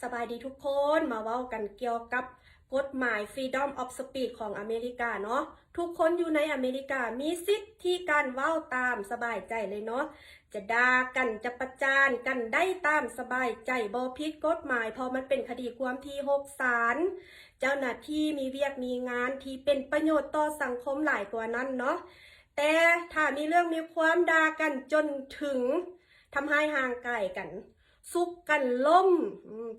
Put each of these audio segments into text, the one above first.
ສະບາຍດີທຸກຄົນ, ມາເວົ້າກັນກ່ຽວກັບກົດໝາຍ Freedom of Speech ຂອງອາເມລິກາເນາະ. ທຸກຄົນຢູ່ໃນອາເມລິກາມີສິດທີ່ການເວົ້າຕາມສະບາຍໃຈເລີຍເນາະ, ຈະດ່າກັນ ຈະປະຈານກັນໄດ້ຕາມສະບາຍໃຈ, ບໍ່ຜິດກົດໝາຍ, ເພາະມັນເປັນຄະດີຄວາມທີ່ຮົກສານ. ເຈົ້າໜ້າທີ່ມີວຽກມີງານທີ່ເປັນປະໂຫຍດຕໍ່ສັງຄົມຫຼາຍກວ່ານັ້ນເນາະ. ແຕ່ຖ້າມີເລື່ອງມີຄວາມ ດ່າກັນຈົນເຖິງທຳຮ້າຍຮ່າງກາຍກັນ, ຊຸກກັນລົ້ມ,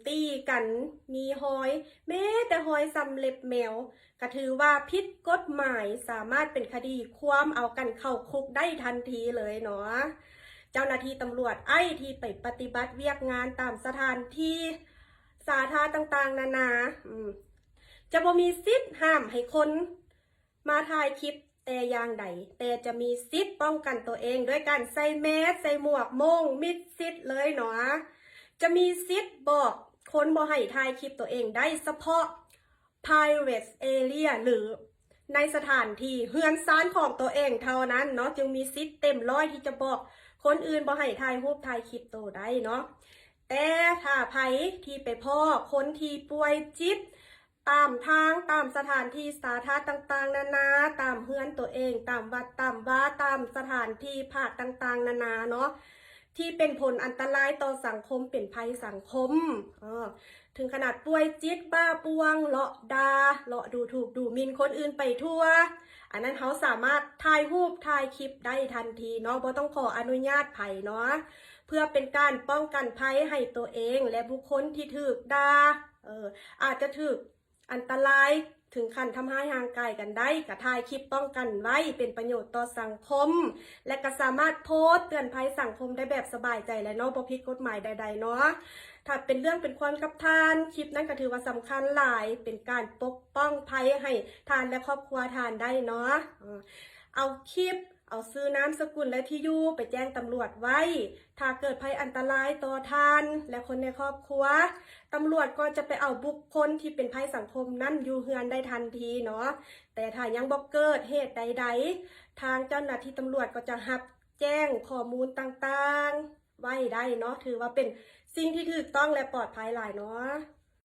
ຕີກັນ, ມີຮອຍ, ແມ້ແຕ່ຮອຍສ່ຳເລັບແມວ ກະຖືວ່າຜິດກົດໝາຍ, ສາມາດເປັນຄະດີຄວາມ ເອົາກັນເຂົ້າຄຸກໄດ້ທັນທີເລີຍເນາະ. ເຈົ້າໜ້າທີ່ຕຳຫຼວດໄອ້ທີ່ໄປປະຕິບັດວຽກງານຕາມສະຖານທີ່ສາທາຕ່າງໆນານາ, ຈະບໍ່ມີສິດຫ້າມໃຫ້ຄົນ ມາຖ່າຍຄລິບແຕ່ຢ່າງໃດ, ແຕ່ຈະມີສິດປ້ອງກັນຕົວເອງດ້ວຍການໃສ່ແມສ, ໃສ່ໝວກໂມ່ງ, ມິດຊິດເລີຍເນາະ. ຈະມີສິດບອກຄົນບໍ່ໃຫ້ຖ່າຍຄລິບຕົວເອງໄດ້ສະເພາະ private area ຫຼື ໃນສະຖານທີ່ເຮືອນຊານຂອງຕົວເອງເທົ່ານັ້ນເນາະ, ຈຶ່ງມີສິດເຕັມຮ້ອຍທີ່ຈະບອກຄົນອື່ນບໍ່ໃຫ້ຖ່າຍຮູບຖ່າຍຄລິບໂຕໄດ້ເນາະ. ແຕ່ຖ້າໃຜທີ່ໄປພໍ້ຄົນທີ່ປ່ວຍຈິດ ຕາມທາງ, ຕາມສະຖານທີ່ສາທານຕ່າງໆນານາ, ຕາມເຮືອນຕົວເອງ, ຕາມວັດ, ຕາມວາ, ຕາມສະຖານທີ່ພັກຕ່າງໆນານາເນາະ, ທີ່ເປັນຜົນອັນຕະລາຍຕໍ່ສັງຄົມ, ເປັນໄພສັງຄົມ, ເອີ ເຖິງຂະໜາດປ່ວຍຈິດ, ບ້າປ່ວງ, ເລາະດ່າ, ເລາະດູຖູກດູໝິ່ນຄົນອື່ນໄປທົ່ວ, ອັນນັ້ນເຮົາສາມາດຖ່າຍຮູບ, ຖ່າຍຄລິບໄດ້ທັນທີເນາະ, ບໍ່ຕ້ອງຂໍອະນຸຍາດໃຜເນາະ, ເພື່ອເປັນການປ້ອງກັນໄພໃຫ້ຕົວເອງ ແລະ ບຸກຄົນທີ່ຖືກດ່າ, ເອີ ອາດຈະຖືກ ອັນຕະລາຍເຖິງຂັ້ນທຳຮ້າຍຮ່າງກາຍກັນໄດ້, ກະຖ່າຍຄລິບປ້ອງກັນໄວ້ ເປັນປະໂຫຍດຕໍ່ສັງຄົມ ແລະ ກະສາມາດໂພສເຕືອນໄພສັງຄົມໄດ້ແບບສະບາຍໃຈແຫຼະເນາະ, ບໍ່ຜິດກົດໝາຍໃດໆເນາະ. ຖ້າເປັນເລື່ອງເປັນຄວາມກັບທ່ານ, ຄລິບນັ້ນກະຖືວ່າສຳຄັນຫຼາຍ, ເປັນການປົກປ້ອງໄພໃຫ້ທ່ານ ແລະ ຄອບຄົວທ່ານໄດ້ເນາະ. ເອົາຄລິບ, ເອົາຊື່ນາມສະກຸນ ແລະ ທີ່ຢູ່ໄປແຈ້ງຕຳຫຼວດໄວ້. ຖ້າເກີດໄພອັນຕະລາຍຕໍ່ທ່ານ ແລະ ຄົນໃນຄອບຄົວ, ຕຳຫຼວດກໍຈະໄປເອົາບຸກຄົນທີ່ເປັນໄພສັງຄົມນັ້ນຢູ່ເຮືອນໄດ້ທັນທີເນາະ. ແຕ່ຖ້າຍັງບໍ່ເກີດເຫດໃດໆ, ທາງເຈົ້າໜ້າທີ່ຕຳຫຼວດກໍຈະຮັບແຈ້ງຂໍ້ມູນຕ່າງໆໄວ້ໄດ້ເນາະ, ຖືວ່າເປັນສິ່ງທີ່ຖືກຕ້ອງ ແລະ ປອດໄພຫຼາຍເນາະ.